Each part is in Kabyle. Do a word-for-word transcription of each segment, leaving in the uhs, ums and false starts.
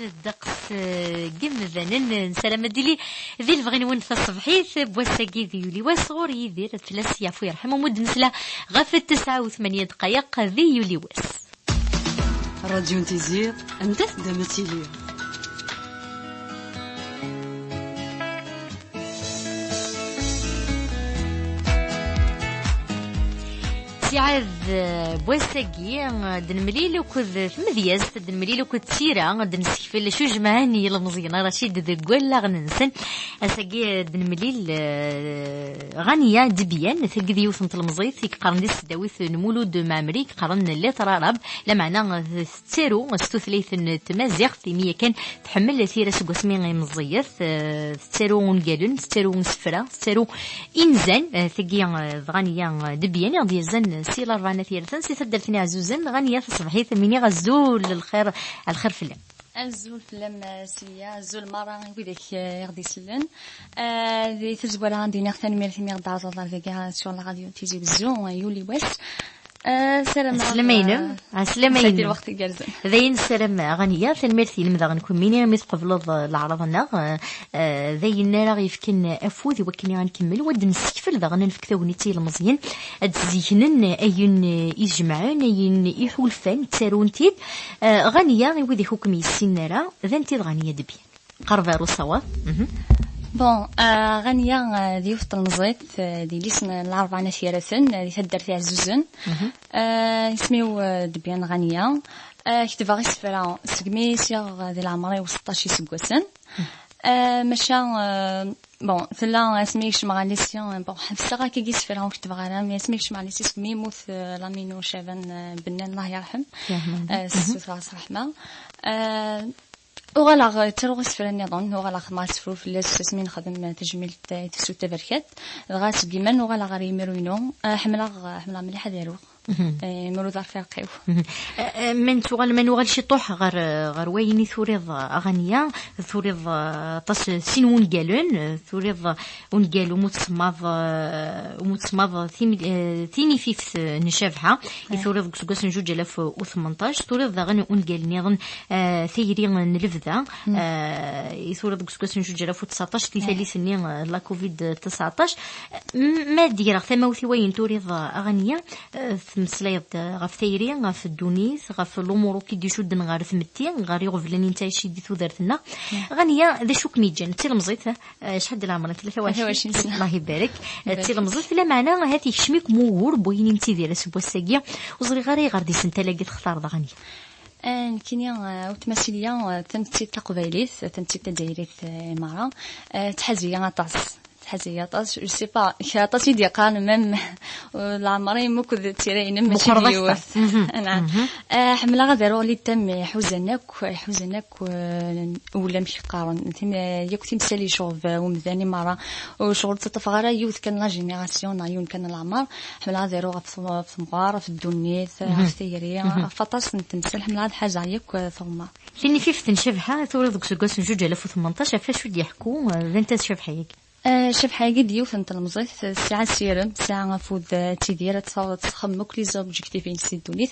Ddeqs, eh, n yimdanen, nessaram ad d-tili di lebɣi-nwen taṣebḥit, n wass-agi d yuli wass ɣur Yidir, ad fell-as yeɛfu yerḥem, umudd nesla ɣef tesɛa u tmanya dqayeq di yuli wass. Radyu n Tizi, anda teddam ad tili. Siɛad, eh, n wass-agi, eh, d-nemlil akked tmedyazt, d-nemlil akked tira, d-nessekfel acu jemɛen yilmeẓyen Racid deg wallaɣen-nsen. Ass-agi, eh, d-nemlil, eh, Ɣaniya Debyan, tagi d yiwet n tlemẓit i yeqqaren di tesdawit n Mulud Mɛemmri, i yeqqaren lettre arabe, lameɛna, eh, tettaru s tutlayt n tmaziɣt, imi yakan tḥemmel tira seg wasmi i meẓẓiyet, eh, tettaru ungalen, tettaru isefra, tettaru inzan, eh, tagi, eh, d Ɣaniya, eh, Debyan, i ɣ-d-yezzan si Larebɛa n At Yiraten, si taddart n Iɛzuzen. Ɣaniya, taṣebḥit, am iniɣ azul, lxir, lxir fell-am. Azul fell-am, eh, Silya, azul merra i widak, eh, i ɣ-d-isellen. Eh, di tazwara ad d-iniɣ tanemmirt imi ɣ-d-tɛerḍeḍ ar dagi, eh, sur la radio Tizi Wezzu, eh, yuli wass. Eh, ssarameɣ, ɛeslama-inem. Eh, ɛeslama-inem. Lweqt igerrzen. D ayen ssarameɣ, Ɣaniya, tanemmirt-inem daɣen kummini imi tqebleḍ, eh, leɛraḍ-nneɣ. Eh, eh, d ayen ara ɣ-yefken afud i wakken ad nkemmel, wa d-nessekfel daɣen ad nefk tagnit i yilmeẓyen, ad d-ziknen ayen, eh, i jemɛen, ayen i ḥulfan, ttarun-t-id. Eh, Ɣaniya, i wid i ken-yessinen ara, d anti d Ɣaniya Debyan? Qerreb ar usawaḍ. Mhm. Bon, eh, Ɣaniya, eh, d yiwet n tlemẓit, eh, di yelli-s n Larebɛa n At Yiraten, eh, di taddart Iɛzuzen. Mhm. Eh, isem-iw, eh, Debyan Ɣaniya. Eh, ketbeɣ isefra segmi sɛiɣ di leɛmer-iw seṭṭac iseggasen. Mhm. Eh, maca, eh, bon, tella asmi yekcem ɣer lycée, eh, bon, ḥebseɣ akka isefra ur ketbeɣ ara, mais asmi yekcem ɣer lycée segmi yemmut, eh, Lamine Caban, eh, Bennan, Allah yerḥem. Yerḥem. Eh, mhm. Sutreɣ-as ṛṛeḥma. Eh, Uɣaleɣ, eh, ttaruɣ isefra nniḍen, uɣaleɣ xedmeɣ asefru fell-as asmi nexdem, eh, tajmilt, eh, i tefsut taberkat. Dɣa seg yiman uɣaleɣ ɣer yimiru-inu. Eh, ḥemmleɣ, eh, ḥemmleɣ mliḥ ad aruɣ. Mhm. Eh, imru d arfiq-iw. Mhm. Eh, eh, ma nettuɣal, ma nuɣal ciṭuḥ ɣer, eh, ɣer wayen i turiḍ, eh, a Ɣaniya, turiḍ, eh, aṭas, eh, sin wungalen, eh, turiḍ, eh, ungal umi tsemmaḍ, eh, umi tsemmaḍ tim-, eh, tinifift, eh, n Cabḥa, i turiḍ deg useggas n zuǧ alaf u tmenṭac, turiḍ daɣen ungal nniḍen, eh, Tayri n lebda, eh, i turiḍ deg useggas n zuǧ alaf u tseɛṭac, di tallit-nni, eh, la covid tseɛṭac. M-, ma d-greɣ tamawt i wayen turiḍ, eh, a Ɣaniya, eh, tmeslayeḍ-d ɣef tayri, ɣef ddunit, ɣef lumuṛ akk i d-icudden ɣer tmetti, ɣer iɣeblan i nettɛici di tudert-nneɣ. Ɣaniya, d acu kem-yeǧǧan d tilemẓit, eh, acḥal di leɛmer-ik? Tlata u ɛecrin? Tlata u ɛecrin sna. Allah ibarek. Eh, d tilemẓit, lameɛna ahat yekcem-ikem wugur n wayen i nettidir ass n wass-agi. Ur ẓriɣ ara ayɣer d isental-agi textareḍ, a Ɣaniya. Eh, nekkini, eh, weltma Silya, eh, d tamettit taqbaylit, d tamettit tazzayrit, eh, merra. Eh, tḥaz-iyi aṭas. Tḥaz-iyi aṭas. Je sais pas, kra aṭas i d-yeqqaren, même, eh, leɛmer-im akked tira-inem mačči d yiwet. Mhm. Naɛam. Mhm. Eh, ḥemmleɣ ad aruɣ les thèmes iḥuzan akk, iḥuzan akk, eh, ulamek qqaren. Tim-, yakk timsal yecɣeb, eh, umdan i merra. Ur ccɣel ttaṭṭafeɣ ara yiwet kan la génération, neɣ yiwen kan leɛmer. Ḥemmleɣ ad aruɣ ɣef tem-, ɣef temɣer, ɣef ddunit, mhm, ɣef tayri, mhm, ɣef aṭas n temsal. Ḥemmleɣ ad ḥazeɣ yakk, eh, tiɣemmar. Tinifift n Cabḥa, turiḍ deg useggas n zuǧ alaf u tmenṭac, ɣef acu d-yeḥku, eh, d anta d Cabḥa-agi? Eh, Cabḥa-agi d yiwet n tlemẓit, eh, tesɛa asirem, tesɛa afud, eh, ad tidir, ad taweḍ ad texdem akk les objectifs-ines si ddunit.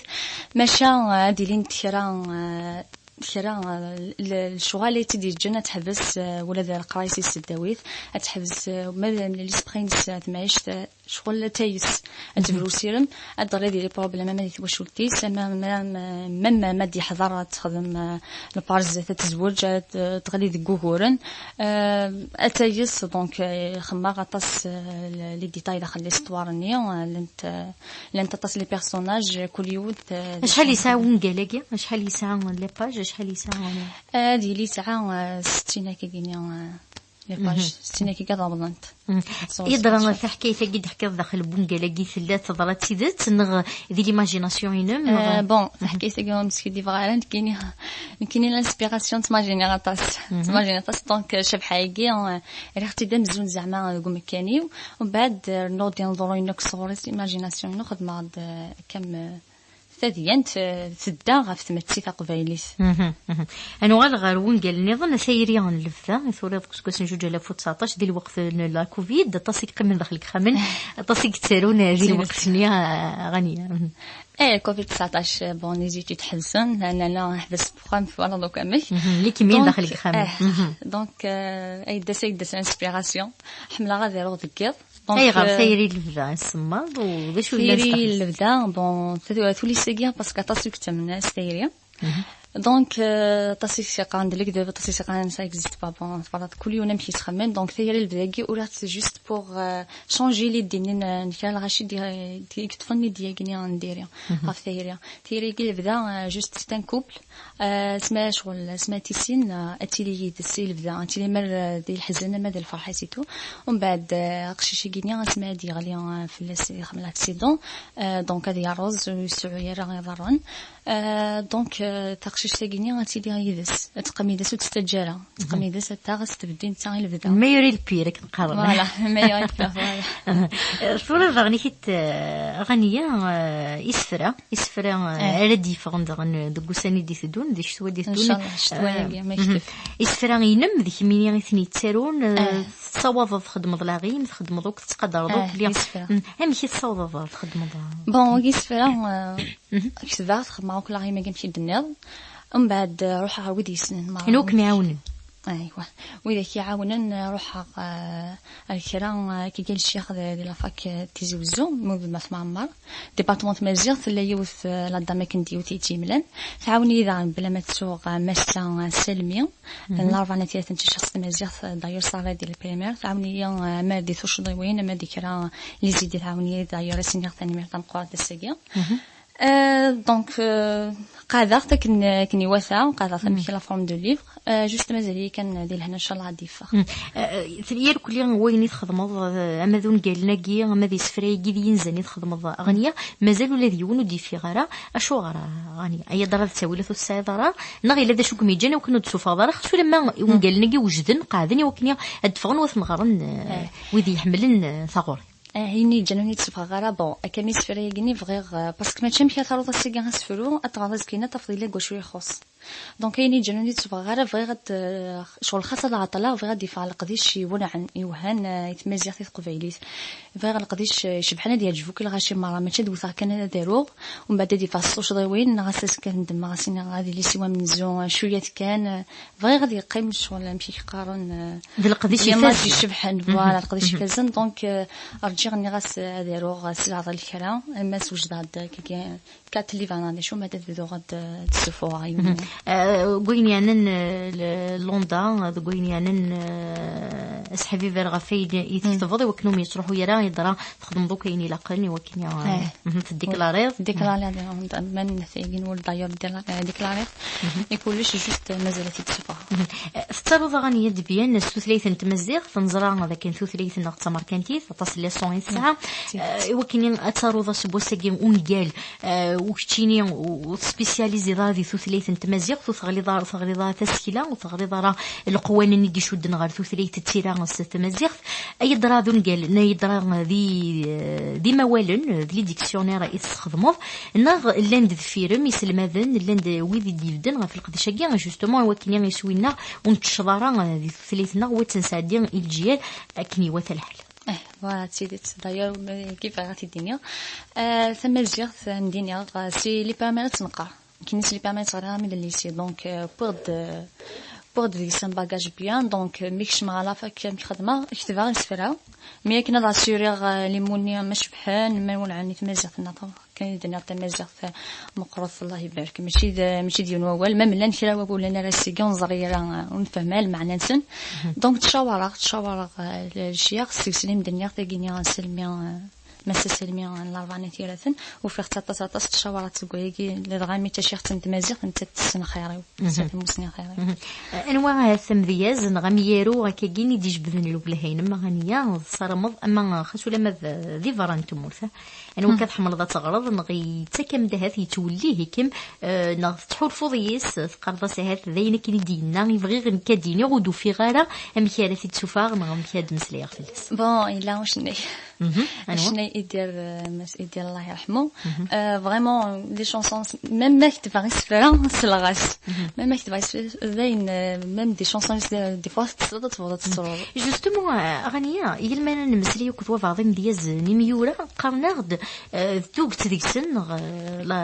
Maca, eh, ad d-ilint kra, eh, kra, eh, l-, l-, lecɣal i tt-id-yeǧǧan ad teḥbes, eh, ula d leqraya-s s tdawit, ad teḥbes, eh, ma d l'esprit-ines, eh, temɛict, eh, ccɣel ad tayes, ad tebru usirem, ad d-teɣli di les problèmes, ama di twacult-is, ama, ama, ama, même ma d-yeḥḍer ad texdem, eh, lparz, ad tezweǧ, ad, eh, teɣli deg wuguren, eh, ad tayes, donc, eh, xemmeɣ aṭas, eh, les détails daxel l'histoire-nni, eh, llant, eh, llant aṭas les personnages, kul yiwet, eh, d acu. Acḥal yesɛa wungal-agi? Acḥal yesɛa les pages? Acḥal yesɛa? Eh, ad yili yesɛa, eh, settin akka-agi-nni, eh, les pages, mhm, settin akka-agi ad awḍent. Mhm. Yeḍra taḥkayt-agi d-teḥkiḍ daxel n wungal-agi tella teḍra d tidet, neɣ di l'imagination-inem, neɣ? Eh, bon, mhm, taḥkayt-agi ur m-skiddibeɣ ara, nekkini, nekkini l'inspiration ttmajiniɣ aṭas. Mhm. Ttmajiniɣ aṭas, donc, eh, Cabḥa-agi, eh, rriɣ-tt-id amzun zeɛma deg umekkan-iw, umbeɛd, eh, rnuɣ-d ineḍruyen akk sɣur-i s imagination-inu, xedmeɣ-d, eh, kam, eh, tadyant, eh, tedda ɣef tmetti taqbaylit. Mhm, mhm. Ad nuɣal ɣer wungal nniḍen, tayri n lebda, i turiḍ deg useggas n zuǧ alaf u tseɛṭac, di lweqt n la covid, aṭas i yeqqimen daxel n yexxamen, aṭas i yettarun di lweqt-nni, ah, Ɣaniya. Mhm. Eh, covid tseɛṭac, bon, les études ḥebsen, nana ḥbes wexxam, twalaḍ akk amek. Mhm, li kemmlin donc, daxel n yexxamen. Eh, mhm. Donc, euh, ay d-as, ay d-as l'inspiration. Ḥemmleɣ ad aruɣ deg yiḍ. Donc, ayɣer, euh, tayri n lebda semmaḍ, u d acu yellan tayri n lebda, bon, tu-, tulisa-agi, parce que aṭas i yettamen s tayri. Mhm. Donc, euh, aṭas i s-yeqqaren d lekdeb, aṭas i s-yeqqaren ça existe pas, bon, voilà, kul yiwen amek yettxemmim. Donc, tayri n lebda-agi, ur aɣ-tt juste pour, euh, changer l'idée-nni n, n kra n lɣaci d-, d-, i yeṭṭfen l'idée-agi n diri, mhm, ɣef tayri. Tayri-agi n lebda, euh, juste c'est un couple, euh, asma ccɣel, asma tissin, euh, ad tili yid-s i lebda, ad tili mer, euh, di leḥzen ama di lferḥ, et cetera. Umbeɛd, euh, aqcic-agi-nni, asma ad yeɣli, euh, fell-as, yexdem l'accident, euh, donc ad yerreẓ, ur yesɛu ara iḍarren. Euh, donc, euh, taqcict-agi-nni ad tili yid-s, ad teqqim yid-s, ur tt-tettaǧǧa ara. Teqqim yid-s, ad taɣ, ad s-tbeddi netta i lebda. Meilleur est le pire, akken qqaren. Voilà, meilleur est le pire, voilà. Euh, tura daɣen i t-, euh, Ɣaniya, euh, isefra, isefra, euh, ara d-yeffɣen daɣen deg ussan i d-iteddun, di ccetwa i d-iteddun. Inchallah, ccetwa-agi, euh, ma yekteb. Isefra-inem, d kemmini i ten-yettarun, euh, tessawaḍeḍ txeddmeḍ laɣim, txeddmeḍ akk, tettqadareḍ akk, eh, isefra. Mm, amek i tessawḍeḍ txeddmeḍ? Bon, isefra, euh, mhm, ketbeɣ, xedmeɣ akk laɣim-agi amek i d-tenniḍ. Umbeɛd, euh, ruḥeɣ ɣer wid yessnen merra. Anwa i kem-iɛawnen? Aywa. Wid ak-iɛawnen, euh, ruḥeɣ, euh, ar kra, euh, akka i lecyax di, di la fac, euh, Tizi Wezzu, Mud At Mɛemmer. Département tmaziɣt, tella yiwet, euh, la dame akken d yiwet i tt-yemlan. Tɛawen-iyi daɣen bla ma ttuɣ, euh, massa, euh, Salmi, n Larebɛa n At Yiraten, d tacaxt tmaziɣt, euh, d'ailleurs, ça va di le primaire. Tɛawen-iyi, euh, ama di tuccḍiwin, ama di kra, euh, les idées, tɛawen-iyi, d'ailleurs, ad s-iniɣ tanemmirt tameqqrant ass-agi. Mhm. Euh, donc, euh, qaɛdeɣ-t akken, akken iwata, qaɛdeɣ-t amek la forme de livre. Euh, juste mazal-iyi kan di lehna, inchallah ad d-yeffeɣ. Mm. Euh, yal kulli wayen i txedmeḍ, euh, ama d ungalen-agi, ama d isefra-agi d yinzan i txedmeḍ, Ɣaniya, mazal ula d yiwen ur d-yeffiɣ ara. Acuɣer, a Ɣaniya? Aya d ara d ttawilat ur tesɛiḍ ara? Neɣ yella d acu kem-yeǧǧan akken ur d-tessufɣeḍ ara? Xas ulamma ungalen-agi wejden, qeɛden i wakken ad d-ffɣen u ad ten-ɣren, euh, wid iḥemmlen, euh, taɣuri. Eh, ayen i yeǧǧan ur yi-d-ssufɣeɣ ara, bon, akka mi isefra-agi-nni bɣiɣ, eh, parce que mačči amek ara taruḍ ass-agi asefru, ad teɣreḍ azekka-nni, ad tafeḍ yella deg wacu ixuṣṣ. Donc, ayen i yeǧǧan ur yi-d-ssufɣeɣ ara, bɣiɣ ad, eh, ccɣel xas ad ɛeṭṭleɣ, bɣiɣ ad d-ifeɣ leqdic yewɛen, yewhan, eh, i tmaziɣt, i teqbaylit. Bɣiɣ leqdic, eh, icebḥen, ad yeɛǧeb akk i lɣaci merra, mačči ad wteɣ kan ad aruɣ, umbeɛd ad yeffeɣ s tuccḍiwin, neɣ ass-a kan ddmeɣ, as-iniɣ adlis-iw amenzu, eh, cwiyat kan, eh, bɣiɣ ad yeqqim ccɣel, amek i k-qqaren, eh, d leqdic ifazen. Icebḥen, voilà, leqdic ifazen. Donc, eh, rǧiɣ, nniɣ-as, eh, ad aruɣ, eh, s leɛḍil kra, ama s wejdeɣ-d, eh, kagi, quatre livres neɣ d acu, ma ad bduɣ ad, eh, d-ssuffuɣeɣ yiwen. Eh, deg wayen yeɛnan, eh, l-, Londres, eh, deg wayen yeɛnan, eh, asḥabiber ɣef wayen i tketbeḍ, i wakken ur m-yettruḥu ara, yeḍra txedmeḍ akk ayen ilaqen, i wakken, eh, mhm, teddiklariḍ. Diklariɣ, man tagi n wul d'ailleurs, dila-, eh, diklariɣ. Mhm. I kullec juste, eh, mazal ad t-id-ssufɣeɣ. Mhm. Eh, tettaruḍ aɣan yid-, byan s tutlayt n tmaziɣt, neẓra d akken tutlayt-nneɣ d tamerkantit, aṭas n leçons i tesɛa. Mhm. Eh, i wakken ad taruḍ aseggas-agi ungal, eh, u keččini u, u tespesyaliziḍ ara di tutlayt n tmaziɣt, ur teɣliḍ ara, ur teɣliḍ ara tasekla, ur teɣliḍ ara leqwanen i d-icudden ɣer tutlayt d tira s tmaziɣt. Ay yeḍra d ungal, neɣ yeḍra d, d imawalen, d les dictionnaires i tesxedmeḍ, neɣ llan-d deffir-m iselmaden, llan-d wid i d-yebden ɣef leqdic-agi, justement, i wakken iswi-nneɣ ur nettecceḍ ara di tutlayt-nneɣ, u ad tt-nesɛeddi i leǧyal akken iwata lḥal. Eh, voilà, d tidet. D'ailleurs, ma-, kif ara t-id-iniɣ. Eh, tamaziɣt, am d-iniɣ, eh, si les primaires ad tt-neqqar. Nekni si les primaires ɣriɣ armi d lycée, donc, euh, wwiɣ-d, euh, wwiɣ-d deg-s un bagage bien, donc, euh, mi kecmeɣ à la fac, amek xedmeɣ, ketbeɣ isefra, mi akken ad assureɣ, euh, les mots-nni ma cebḥen, ma welɛen i tmaziɣt-nneɣ, kan i d-nniɣ tamaziɣt, euh, meqqret, Allah ibarek, mačči d, mačči d yiwen wawal, ma llan kra wawalen ara seg-i ur neẓri ara, euh, ur nefhem ara lmeɛna-nsen. Donc, ttcawareɣ, ttcawareɣ, euh, le-, lecyax, seg-sen i m-d-nniɣ tagi-nni, Selmi, euh, Massa Selmi n Larebɛa n At Yiraten, ufiɣ-tt aṭas, aṭas n tcawarat deg wayagi, ladɣa mi d taciɣt n tmaziɣt, nettat tessen xir-iw, tessen tamusni xir-iw. Mhm. Anwa ahat amedyaz neɣ amyaru akkagin i d-ijebden lwelha-inem, a Ɣaniya, tessarameḍ, ama xas ulamma d, di berra n tmurt, eh? Anwa akka tḥemmleḍ ad teɣreḍ, neɣ yettak-am-d ahat, yettwellih-ikem, eh, neɣ tettḥulfuḍ yis, teqqareḍ-as ahat d ayen akken i d-yenna, i bɣiɣ nekk ad d-iniɣ, ur d-ufiɣ ara amek ara t-id-sufeɣ, neɣ amek ara d-meslayeɣ fell-as? Bon, yella ucennay. Mhm. Anwa? Acnay Idir, euh, Mass Idir, Allah yerḥmu. Mhm. Euh, vraiment, des chansons, même ma ketbeɣ isefra, selleɣ-as. Mhm. Même ma ketbeɣ isefra, dayen, euh, même des chansons, des, des fois, tesleḍ, tebɣiḍ ad tesruḍ. Justement, euh, Rania, yelma nemmeslay akked wabeɛḍ imedyazen, imyura, qqaren-aɣ-d, euh, d tuget deg-sen, neɣ, euh, la,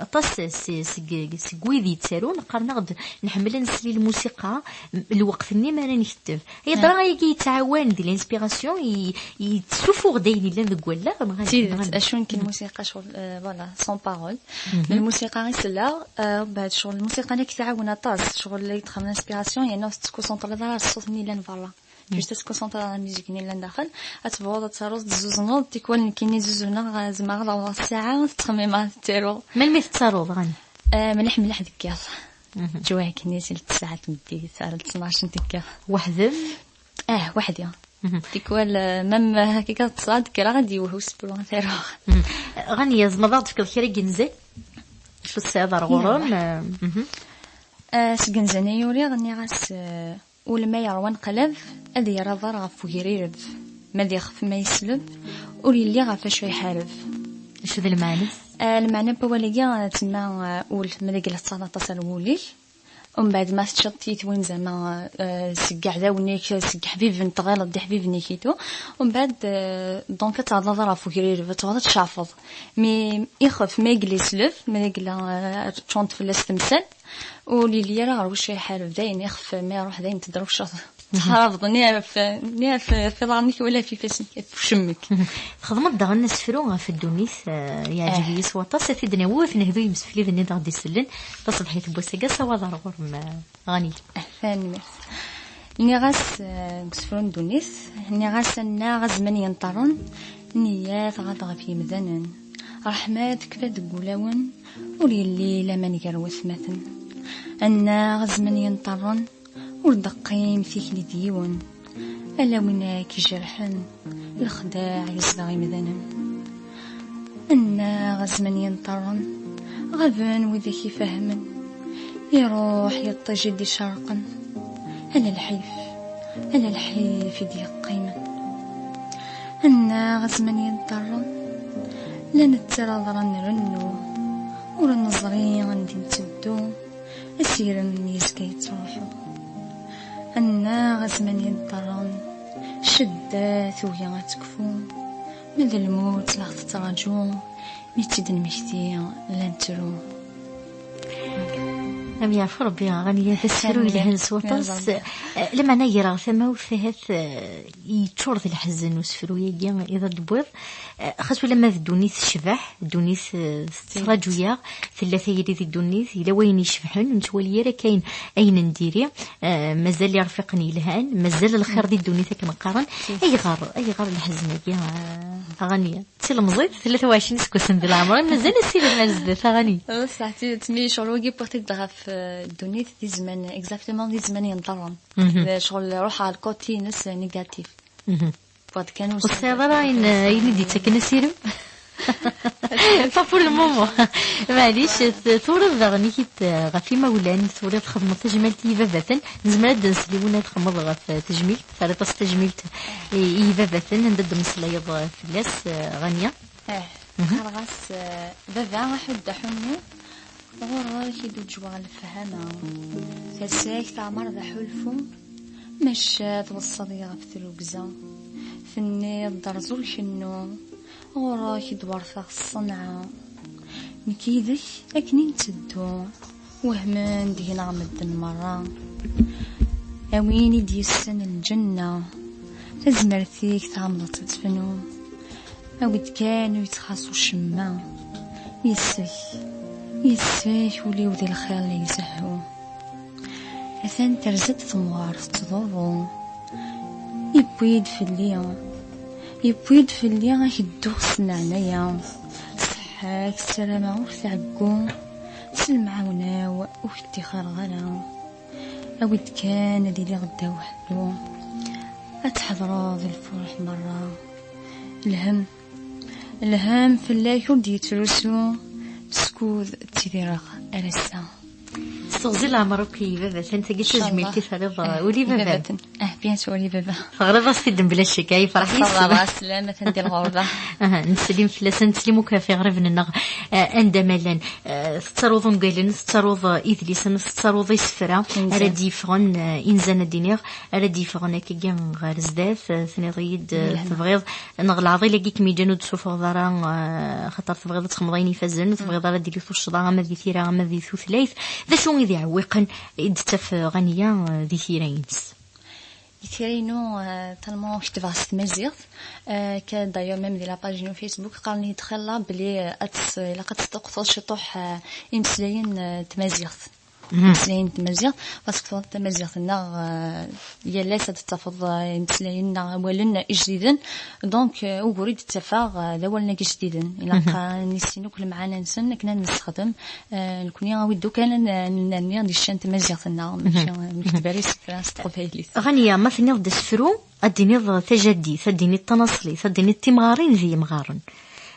aṭas si, seg, seg wid yettarun, qqaren-aɣ-d nḥemmel ad nsel i lmusiqa, m-, lweqt-nni mi ara nketteb. Yeḍra ayagi yettɛawan di l'inspiration, i, yettsufuɣ-d ayen yellan deg wallaɣ, neɣ acu? Tidet, acu n lmusiqa, ccɣel, euh, voilà, sans parole. Mhm. Lmusiqa i selleɣ, euh, mbeɛd ccɣel lmusiqa nekk tɛawen aṭas, ccɣel la yettxemmim l'inspiration, yerna ur tettkusenṭriḍ ara ɣer ṣṣut-nni yellan berra. Mhm. Juste ad tettkusenṭriḍ ɣer la musique-nni yellan daxel, ad tebɣuḍ ad taruḍ, tezzuzneḍ, tikwal nekkini zzuzuneɣ, euh, zemreɣ ad awḍeɣ ssaɛa, ad ttxemmimeɣ ad ttaruɣ. Melmi tettaruḍ, Rania? Euh, mliḥ mliḥ deg yiḍ. Mhm. Ttwakken si tesɛa n tmeddit ar tnac n tikkelt. Weḥd-m? Ah, weḥd-i. Mhm. Tikwal, euh, même, euh, akka ttṣad kkreɣ ad yewhu usefru ad t-aruɣ. Mhm. Rania, tzemreḍ ad ɣ-d-tefkeḍ kra n yinzan? Acu tesɛiḍ ar ɣur-m? Yawwa. Euh, mhm. Euh, seg yinzan ay uriɣ, nniɣ-as, euh, ul ma yeṛwa aneqlab, ad yerr aḍar ɣef wegrireb. Ma d ixef ma yesleb, ur yelli ɣef acu iḥareb. Acu d lmeɛna-s? Euh, lmeɛna n wawal-agi, euh, tsemma, euh, ul, ma d agla tettaɣeḍ aṭas ar wul-ik. Umbeɛd ma teččeḍ tiyitwin zama, euh, seg iɛdawen-ik, seg iḥbiben tɣileḍ d iḥbiben-ik i tu. Umbeɛd, euh, donc ad tɛeḍḍeḍ ɣef wegrireb, ad tɛeḍḍeḍ ad tceɛfeḍ. Mi ixef, ma yegla yesleb, ma yegla, euh, ččurent fell-as temsal, ur yelli ara ɣer wacu iḥareb. Dayen ixef, ma iruḥ dayen tedrewceḍ. Tḥarabeḍ, ni ɣef, ni ɣef, ɣef iḍarren-ik wala ɣef ifassen-ik, ɣef ucemmek. Txedmeḍ daɣen asefru ɣef ddunit, eh, yeɛǧeb-iyi s waṭas, ad t-id-nawi, ad t-nehdu i yimsefliden i d-aɣ-d-isellen. Taṣebḥit n wass-agi, asawaḍ ar ɣur-m, eh, Rania. Tanemmirt. Nniɣ-as, eh, deg usefru n ddunit, nniɣ-as: "Annaɣ azman yenṭerren, nniya tɣab ɣef yimdanen. Ṛṛeḥma tekfa deg wulawen, ur yelli laman gar watmaten. Annaɣ azman yenṭerren, ur d-teqqim tikli d yiwen, ala win ara k-ijerḥen, lexdeɛ yezdeɣ imdanen. Annaɣ azman yenṭerren, ɣaben widak ifehmen, iruḥ yiṭij i d-icerqen, ala lḥif, ala lḥif i d-yeqqimen. Annaɣ azman yenṭerren, la nettarra aḍran nrennu, ur neẓri anda i nteddu, asirem yezga yettruḥu. Annaɣ azman yenṭerren, ccedda tugi ad tekfu, ma d lmut la ɣ-tettraǧu, mi tt-id-nmekti la nettru." Am yeɛfu Rebbi, Rania, d asefru yelhan s waṭas. Tanemmirt. Eh, lameɛna greɣ tamawt, ahat, eh, yeččur d leḥzen usefru-agi i d-tewwiḍ. Eh, xas ulamma d ddunit tecbeḥ, ddunit, eh, tettraǧu-yaɣ, tella tayri di ddunit, yella wayen icebḥen, ur nettwali ara kayen ayen n diri. Eh, mazal irfiqen yelhan, mazal lxir di ddunit akken qqaren. Ayɣer, ayɣer leḥzen-agi, eh, Rania? D tilemẓit, tlata u ɛecrin iseggasen di leɛmer, mazal assired ar zdat, Rania. Ṣṣeḥ, d tidet, mi ccɣel wagi wwiɣ-t-id ɣef, eh, ddunit, d izman, exactement, d izman yenṭerren. Mhm. D ccɣel ruḥeɣ ɣer le côté-ines négatif. Mhm. Wwiɣ-d kan ur tesɛiḍ ara ayen, ayen i d-yettaken asirem? Pas pour le moment. Maɛlic, t-, turiḍ daɣen-ik-id, eh, ɣef imawlan, turiḍ txedmeḍ tajmalt i yibabaten. Nezmer ad d-nsel i win ad txedmeḍ ɣef, eh, tejmilt, terriḍ-as tajmilt i, i yibabaten, anda d-tmeslayeḍ, eh, fell-as, eh, Rania? Eh, mhm. Qqareɣ-as, eh, baba, aḥudd aḥunnu, ɣur-k i d-uǧweɣ lefhama. Tasa-k teɛmer d aḥulfu, maca tweṣṣaḍ-iyi ɣef trugza. Tenniḍ-d rẓu lkennu, ɣur-k i d-werteɣ ṣṣenɛa. Nekk yid-k akken i nteddu, wehmen deg-neɣ medden merra. A win i d-yessan lǧenna, tazmert-ik tɛemdeḍ ad tefnu. Awi-d kan ur yettxaṣ ucemma. Yes-k, yes-k ul-iw di lxir la izehhu. Atan terza-d temɣer tettḍurru. Yewwi-d fell-i, yewwi-d fell-i ad k-dduɣ s leɛnaya. Ṣṣeḥḥa-k ssarameɣ ur tɛeggu, s lemɛawna-w ur k-ṭṭixxreɣ ara. Awi-d kan ad iliɣ ddaw ḥellu, ad tḥedreḍ lfuṛḥ merra. Lhem, lhem fell-ak ur d-yettrusu, skud ttidireɣ ar ass-a. S teɣzi n leɛmer akk i baba-ten, tagi d tazmilt i terriḍ, eh, ul i baba-m. I baba-ten. Eh. Bien sûr, les bébés. Teɣriḍ-as-t-id mebla ccek, ay yefreḥ yis-s. Ssawḍeɣ-as sslam, atan di lɣerba. Aha, neslim fell-asen, neslim akk ɣef iɣriben-nneɣ, eh, anda ma llan. Eh, tettaruḍ ungalen, tettaruḍ, eh, idlisen, tettaruḍ isefra ara d-yeffɣen, eh, inzan ad d-iniɣ, ara d-yeffɣen akkagi ɣer zdat, eh, tenniḍ-iyi-d, eh, tebɣiḍ neɣ leɛḍil-agi kem-yeǧǧan ur d-tessufɣeḍ ara, eh, xaṭer tebɣiḍ ad txedmeḍ ayen ifazen, ur tebɣiḍ ara ad d-tili tuccḍa ama di tira ama di tutlayt. D acu i d-iɛewwiqen i d-tettaf Ɣaniya, eh, di tira-ines? Di tira-inu, eh, talman ketbeɣ s tmaziɣt, eh, ka d'ailleurs même di la page-inu Facebook qqaren-iyi-d xilla belli, eh, ad tes-, ilaq ad tesṭuqteḍ ciṭuḥ, eh, imeslayen, eh, n tmaziɣt. Imeslayen n tmaziɣt, parce que tamaziɣt-nneɣ, eh, yal ass ad d-tafeḍ, eh, imeslayen neɣ awalen ijdiden. Donc, eh, ugur i d-ttafeɣ, eh, d awalen-agi ijdiden. Ilaq ad nissin akk lemɛana-nsen akken ad nessexdem. Eh, nekni awi-d kan ad n-, nerni di ccan tamaziɣt-nneɣ, mačči, eh, nekk tbari isefra s teqbaylit. Ɣaniya, ma tenniḍ-d asefru, ad d-tiniḍ tajadit, ad d-tiniḍ tanaṣlit, ad d-tiniḍ timɣarin d yimɣaren.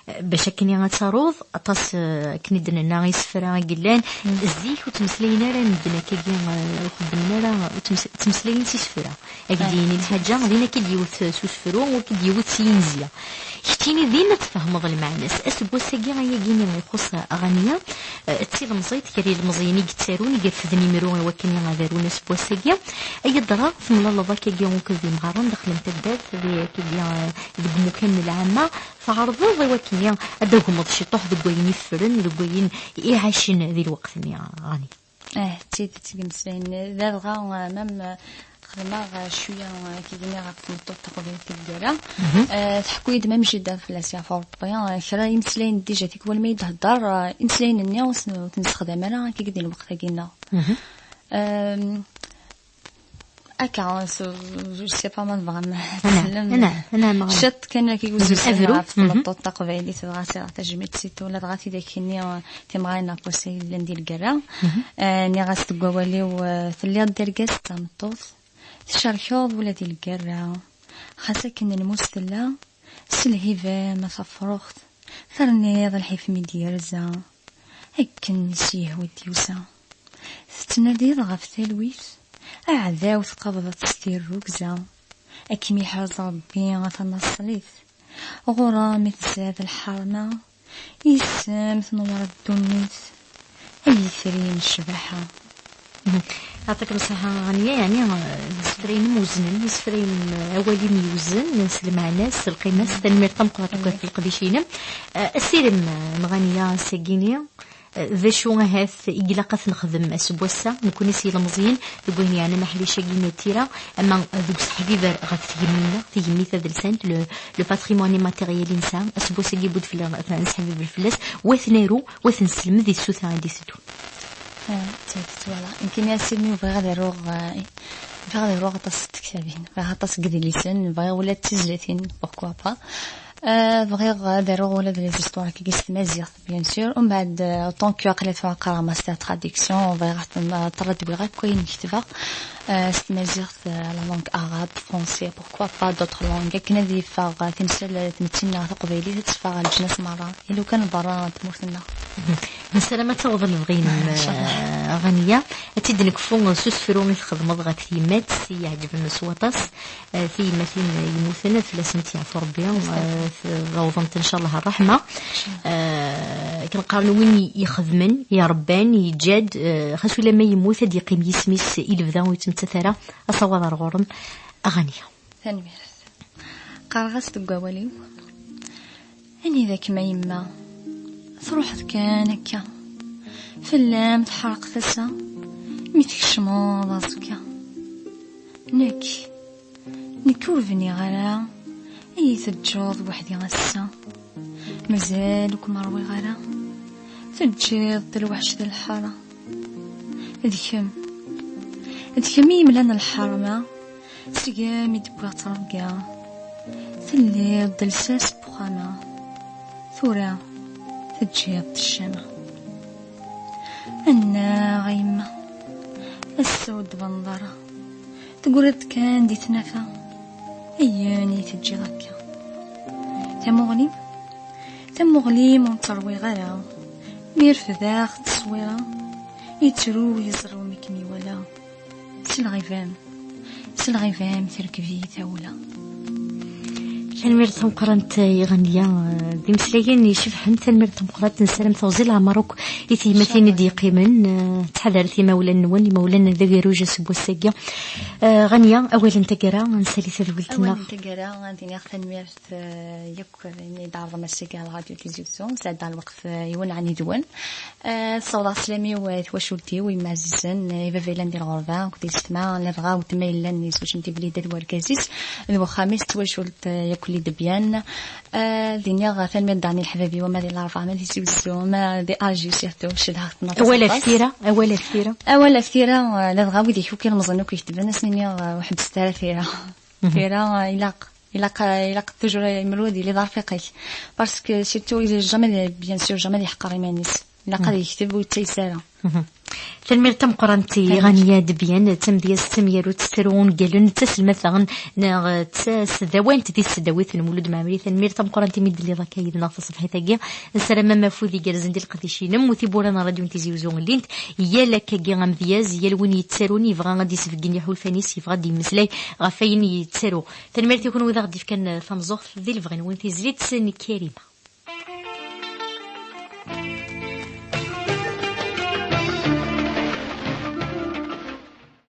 Eh, bac akken ad taruḍ, aṭas, eh, akken i d-nenna isefra i yellan, zik ur ttmeslayen ara medden akkagi, eh, ur xeddmen ara, ur ttmes-, ttmeslayen s isefra. Ad k-d-yini lḥaǧa, din ad k-id-yiwet s usefru, u ad k-id-yiwet s yinzi. Keččini din ad tfehmeḍ lmeɛna-s. Aseggas-agi ayagi-nni ixuṣṣ Ɣaniya, eh, d tilemẓit, kra ilemẓiyen i yettarun, i yerfden imru i wakken ad arun aseggas-agi. Ay adra, temlaleḍ akkagi akked yimɣaren daxel n taddart, di, akkagi, eh, deg umukan n lɛamma, tɛerḍeḍ i wakken ad d-tagmeḍ ciṭuḥ deg wayen i ffren, deg wayen i ɛacen di lweqt-nni, Ɣaniya. Eh, d tidet deg imeslayen-nni. Ladɣa, eh, même, eh, xedmeɣ, eh, cwiya, eh, kigini ɣef tmeṭṭut taqbaylit deg lgara. Eh, tḥekku-yi-d même jida fell-as yeɛfu Rebbi. Eh, kra imeslayen déjà tikwal ma yi-d-thedder, eh, imeslayen-nni ur ten-, ur ten-nessexdam ara akka di lweqt-agi-nneɣ. Ehm, akka, s-, je sais pas ma tebɣam ad tellem. Ciṭ kan akka i uzuzan ɣef tmeṭṭut taqbaylit, dɣa sɛiɣ tajmilt si ula dɣa tidak-nni, eh, timɣarin ɣef wass-a yellan di lgerra. Eh, nniɣ-as deg wawal-iw, eh, telliḍ d argaz d tameṭṭut, tcerkeḍ ula di lgerra. Xas akken lmus tella, s lhiba ma tafruxt, terniḍ lḥif mi d-yerza. Akken s yehwa d-yusa, tettnadiḍ ɣef talwit, aɛdaw tqabḍeḍ s tirrugza. Ad kem-iḥrez Rebbi a tanaṣlit, ɣur-m i tzad lḥerma, yis-m tnewwreḍ ddunit, ay itri n ccbaḥa. Yeɛṭik ṣṣeḥḥa, Ɣaniya, yeɛni, eh, d isefra-inem uznen, isefra-inem, eh, awal-im yewzen, s lmeɛna-s, s lqima-s, tanemmirt tameqqrant akk ɣef leqdic-inem. Eh, asirem, eh, n Ɣaniya ass-agi-ni, eh, d acu ahat i ilaq ad t-nexdem ass n wass-a, nekkni s yilemẓiyen, deg wayen yeɛnan aḥric-agi n tira, ama, eh, deg useḥbiber ɣef tgemmi-nneɣ, tigemmi tadelsant, le, le patrimoine immatériel i nesɛa, ass n wass-agi yewwi-d fell-aɣ, ad nesḥbiber fell-as, wa t-naru, wa t-nesselmed i tsuta i d-iteddun. Ah, d tidet, voilà. Nekkini asirem-iw bɣiɣ ad aruɣ, ah, bɣiɣ ad aruɣ aṭas n tektabin, bɣiɣ aṭas n yedlisen, bɣiɣ ula d tizlatin, pourquoi pas. Ah, bɣiɣ ad aruɣ ula d les histoires akkagi s tmaziɣt, bien sûr. Umbeɛd, ah, tant que aql-i aql-i qqareɣ master traduction, bɣiɣ ad ten-, ad terradwiɣ akk ayen ketbeɣ, ah, s tmaziɣt, ah, la langue arabe, français, pourquoi pas d'autres langues. Akken ad yeffeɣ, ah, timsal, ah, tmetti-nneɣ taqbaylit, ad teffeɣ ɣer leǧnas merra. I lukan berra n tmurt-nneɣ. Nessaram ad taweḍ lebɣi-inem, eh, Ɣaniya. Ad tt-id-nekfu s usefru i txedmeḍ ɣef tyemmat i iɛeǧben s waṭas. Eh, tiyemmatin yemmuten, ad fell-asent yeɛfu Rebbi. Eh, awḍent, ncallah, ṛṛeḥma. Eh, akken qqaren win ixedmen, iṛebban, yeǧǧa-d, eh, xas ulamma yemmut, ad d-yeqqim yisem-is i lebda ur yettmettat ara. Asawaḍ ar ɣur-m, a Ɣaniya. Tanemmirt. Qqareɣ-as deg wawal-iw: "Anida-kem a yemma? Truḥeḍ kan akka. Fell-am teḥreq tasa mi tkecmeḍ aẓekka. Nekk, nekk ur bniɣ ara, iyi-teǧǧuḍ weḥd-i ass-a. Mazal ur kem-ṛwiɣ ara, teǧǧiḍ-d lweḥc d lḥara. D kemm, d kemm i yemlan lḥerma, seg-m i d-wwiɣ ttrebga. Telliḍ d lsas n uxxam-a, tura teǧǧiḍ-d ccama. Annaɣ a yemma, ass-a ur d-tbaneḍ ara, tegriḍ-d kan di tnafa, ayen i teǧǧiḍ akka. Tamuɣli-m, tamuɣli-m ur tt-ṛwiɣ ara, mi refdeɣ tteswira, yettru yeẓru mi kem-iwala. Si lɣiba-m, S lɣiba-m terkeb-iyi tawla. Tanemmirt tameqqrant i Ɣanya, eh, d imeslayen icebḥen. Tanemmirt tameqqrant, nessaram teɣzi leɛmer akk i tiyemmatin i d-yeqqimen. Eh, ttḥadaret imawlan-nwen, imawlan d agerruj aseggas-agi. Eh, Ɣanya, awal n taggara, ad nsali tadwilt-nneɣ. Awal n taggara, ad d-iniɣ tanemmirt, eh, yakk ayen i d-tɛerḍem ass-agi ɣer Ṛadyu Tizi Wezzu. Sɛeddaɣ lweqt, eh, iwenɛen yid-wen. Eh, ssawḍeɣ sslam-iw, eh, i twacult-iw, i yemma ɛzizen, eh, i baba yellan di lɣerba akked yessetma, ladɣa weltma yellan yezweǧen di Blida d wergaz-is, d wexxam-is, d twacult, eh, yakk n Debyan. Eh, ad iniɣ tanemmirt daɣen i leḥbab-iw, ama di Larebɛa, ama di Tizi Wezzu, ama di Alger surtout, cedhaɣ-ten aṭas, awal ɣef aṭas. Tira, awal ɣef tira. Awal ɣef tira, eh, ladɣa wid-ik akk ilemẓen akk iketben, ad sen-iniɣ, eh, ur ḥebbset ara tira. Mhm. Tira, eh, ilaq, ilaq, ilaq toujours imru d yili d arfiq-ik. Parce que surtout, il est jamais, bien sûr, jamais ad yeḥqer iman-is. Ilaq ad yekteb ur yettayes ara. Mhm. Tanemmirt tameqqrant i Ɣanya Debyan, d tamedyazt, d tamyarut, tettaru ungalen, d taselmadt daɣen, neɣ d tasdawant di tesdawit n Mulud Mɛemmri. Tanemmirt tameqqrant imi d-telliḍ akka yid-neɣ taṣebḥit-agi. Nessaram-am afud igerrzen di leqdic-inem u tiwwura n Ṛadyu n Tizi Wezzu llint. Yal akkagi amedyaz, yal win yettarun yebɣa ad d-isbeggen iḥulfan-is, yebɣa ad d-yemmeslay ɣef wayen yettaru. Tanemmirt i kunwi d aɣ-d-ifkan tameẓẓuɣt di lebɣi-nwen, tizlit n Karima.